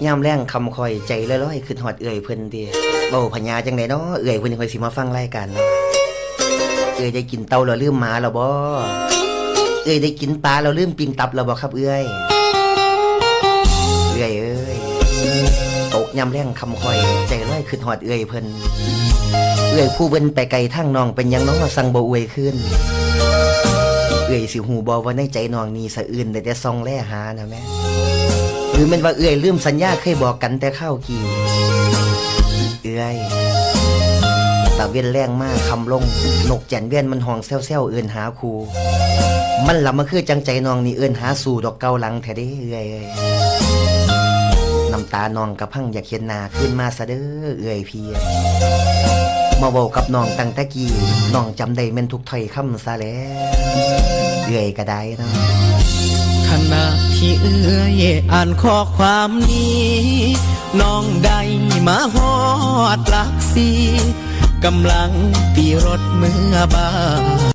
ຍາມແລງຄ່ຳຄ່ອຍໃຈລອຍໆ ຄຶດຮອດເອື້ອຍເພິ່ນຕິ. ເວົ້າພະຍາຈັ່ງໃດນໍ ເອື້ອຍເພິ່ນຂ້ອຍຊິມາຟັງລາຍການນໍ. ເອື້ອຍໄດ້ກິນເຕົ່າແລ້ວລືມໝາແລ້ວບໍ? ເອື້ອຍໄດ້ກິນປາແລ້ວລືມປີ້ງຕັບແລ້ວບໍຄັບເອື້ອຍ? ເອື້ອຍເອີຍ ຕົກຍາມແລງຄ່ຳຄ່ອຍໃຈລອຍຄຶດຮອດເອື້ອຍເພິ່ນ. ເອື້ອຍຜູ້ເວີນໄປໄກທາງນ້ອງ ເປັນຫຍັງນໍ ສັ່ງບໍ່ອວຍຄືນ? ເອື້ອຍຊິຮູ້ບໍ່ວ່າໃນໃຈນ້ອງນີ້ ສະອື່ນໄດ້ແຕ່ສ່ອງແລຫານະແມ່. ຫຼືແມ່ນວ່າເອື້ອຍລືມສັນຍາເຄີຍບອກກັນແຕ່ຄາວກີ້? ເອື້ອຍ ຕາເວັນແລງມາຄ່ຳລົງ ນົກແຈນວຽນມັນຮ້ອງແຊວໆເອີ້ນຫາຄູ່. ມັນລະມາຄືຈັ່ງໃຈນ້ອງນີ້ເອີ້ນຫາຊູ້ດອກເກົ່າຫຼັງແທ້ເດ້ເອື້ອຍເອີຍ. ນ້ຳຕານ້ອງກະພັງ ຢາກເຫັນໜ້າຄືນມາຊະເດີເອື້ອຍ. ມາເວົ້າກັບນ້ອງຕັ້ງແຕ່ກີ້ ນ້ອງຈຳໄດ້ແມ່ນທຸກຖ້ອຍຄຳຊະແລ້ວ ເອື້ອຍກະໄດ້ເນາະ. ຂະນະທີ່ເອື້ອຍອ່ານຂໍ້ຄວາມນີ້ ນ້ອງໄດ້ມາຮອດຫຼັກສີ່ ກຳລັງຂີ່ລົດເມືອບ້ານ